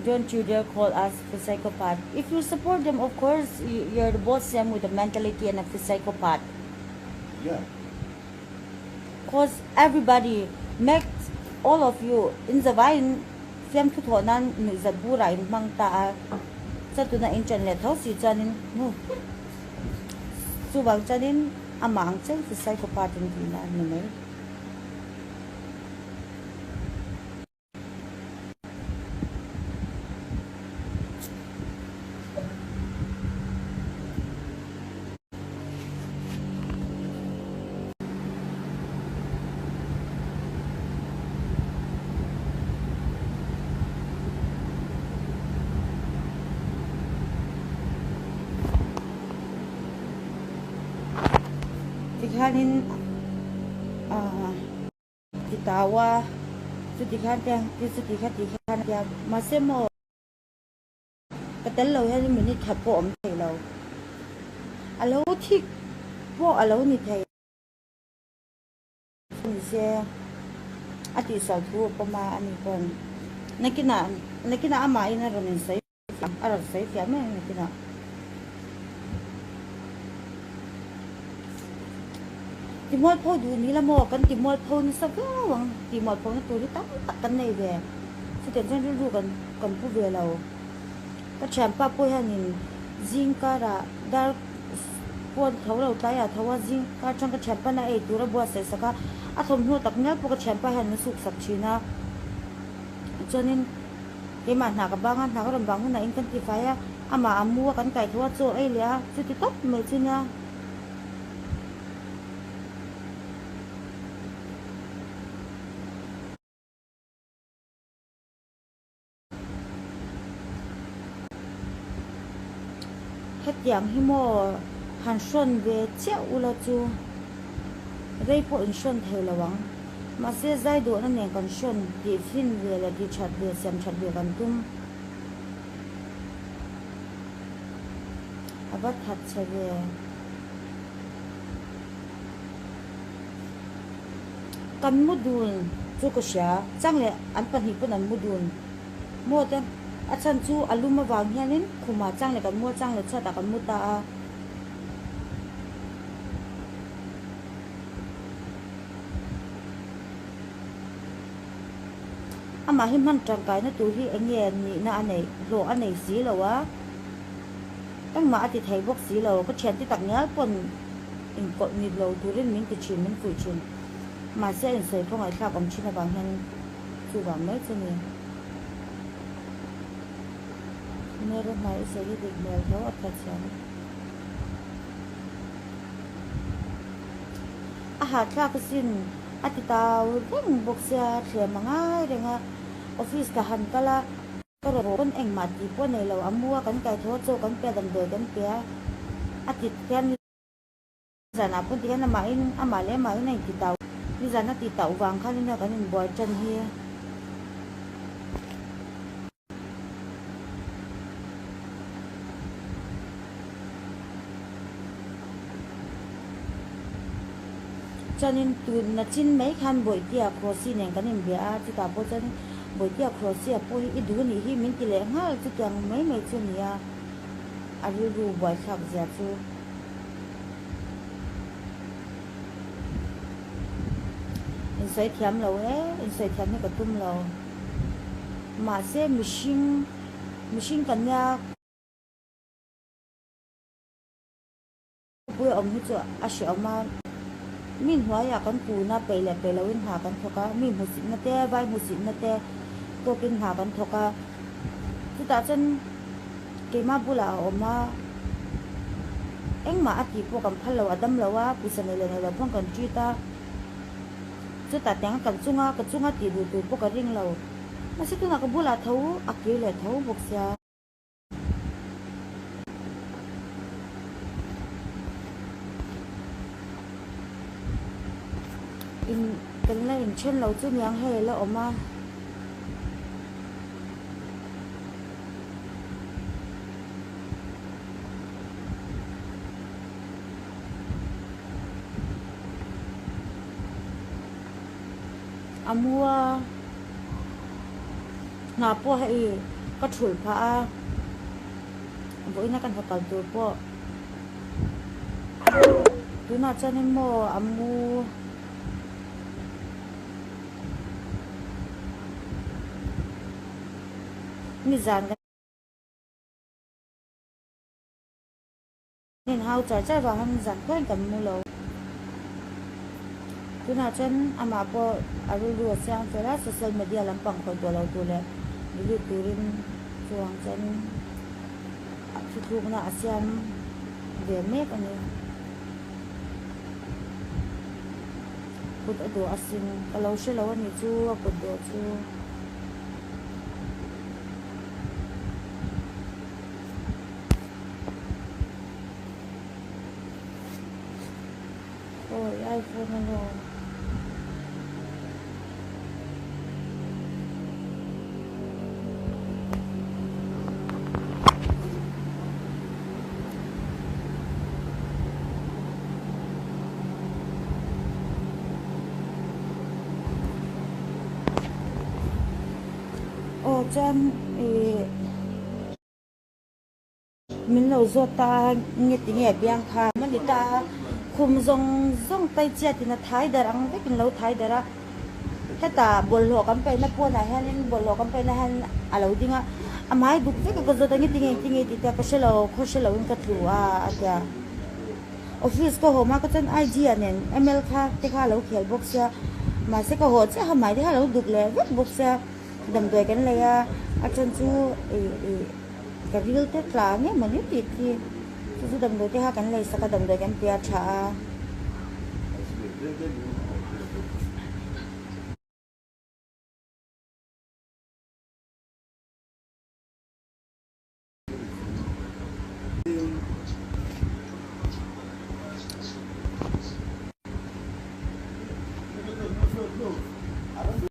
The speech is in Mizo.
Don't you dare call us psychopath. If you support them, of course, you're the both same with the mentality and a psychopath. Yeah. Cause everybody makes all of you in the vine fiam thu thaw nan nuihzat burah in hmang ta a, chatuna in ṭan leh tho si chuanin nu chuvang chuanin amah ang chiang chu psychopath in tihna a ni mai. Tikhianin ah ti tau a chuti khan te chuti kha ti khan a tia mahse maw. Ka tel lo hian minute khat pawh awm thei lo. A lo thik pawh a lo ni thei ni se a tihsual thu a pawm a a ni pawn. Nakinah nakinah amahin a rawn insawi a rawn sawi fiah mai ang nakinah. Timualpho duh ni la maw? Kan timualpho nasa viau ang. Timualphona tur hi tam tak kan nei ve. Chutiang chuan rilru kan kan pu ve lo. Ka thianpa pawh hianin zing karah dar pawn tho lo tlaiah tho a, zing kar chuan ka thianpa na ei tur a buatsaih sak a, a thawmhnaw tak ngial pawh ka thianpa hian a suk sak thin a. Chuanin keimah hna ka bang a, hna ka rawn bang hunah in kan tifai a, amah a mu a kan kai tho a, chaw ei leh a, chuti tawp mai chu nia. Hetiang hi maw han hrawn ve chiah ula chu rei pawh in hrawn thei lo ang. Mahse zai duhna nen kan hrawn tih fin ve leh tih that ve siam that ve kan tum. A va that chhe ve. Kan mu dun chu ka hria, chang leh an pahnih pawn an mu dun maw te, a chhan chu a lum avang hianin khumah chang leh kan mu a, chang leh chhuatah kan mu ta a. Amah hi hman tangkaina tur hi eng nge nihna a neih, hlawh a nei si lo a, engmah a ti thei bawk si lo, ka thiante tak ngial pawn inkawlh nit lo turin min ti thin, min fuih thin. Mahse a insawi pawh ngaihthlak awm thin avang hian chuvang mai chu ni. Mary hnai i sawi hi dik hmel tho a phatchhiam. A hahthlak asin a ti tau reng bawk sia thlem a ngai reng a, office ka han kal a, ka rawn engmah tih pawh nei lo, a mu a kan kai tho a, chaw kan pe a, damdawi kan pe a, a ti hian. Zanah pawh ti hian amahin amah leh amahin a inti tau. Nizan a ti tauh vang khan ina kan inbuai tan hi. Chuanin tun nachin mai khan Bawihtea Krossi nen kan inbia a, chutah pawh chuan Bawihtea Krossi a pawh hi i duh anih hi min ti leh nghal chutiang mai mai chu a ni a, a rilru buaithlak zia chu. Insawi thiam lo e, insawi thiam hi ka tum lo. Mahse mihring, mihring kan nia khawpui awm hi chu a hrehawm a, mi hnuaiah kan kun a, peih leh peih loin hna kan thawk a, mi hmusitna te, vai hmusitna te tawkin hna kan thawk a, chutah chuan keimah bulah a awm a, engmah a tih pawh kan phal lo, a dam lo a, pawisa nei leh nei lo pawn kan treat a, chutah tiang kan chunga ka chunga tih duh tur pawh ka ring lo, mahse tunah ka bulah tho a kir leh tho bawk sia. In kan la inthen lo chu niang hei a la awm a. A mua hna pawh hei. Ka thulh phah a, vawiina ka hna kal tur pawh tunah chuanin maw a mu. Nizan kan inhau char char vang a nizan khuain kan mu lo. Tunah chuan amah pawh a rilru a siam fel a, social media lampang khawih tawh lo tur leh delete turin chuvang chuan thuthlukna a siam ve mek a ni. Kut a dawh asin. Ka lo hre lo a nih chu a kut dawh chu. Awi iPhone a lawm. Aw chuan ih min lo zawt ta a nge tinge biang kha a ni ta a khum zawng zawng tai chiat in a thai darh ang vek in lo thai darh a hetah bawlhhlawh kan paihna pawnah hianin bawlhhlawh kan paihna hian a lo ding a a hmai duk vek a ka zawt a nge tinge tinge tih te ka hre lo khaw hre lo in ka tlu a a tia. Office ka haw hma ka chuan IG ah nen ML kha te kha a lo khel bawk sia, mahse ka haw chiah kha hmai te kha a lo duk leh vek bawk sia, damdawi kan lei a, a then chu ih ih ka ril te tla nge mawni tih khi chu chu damdawi te kha kan lei sak a damdawi kan pe a tha a.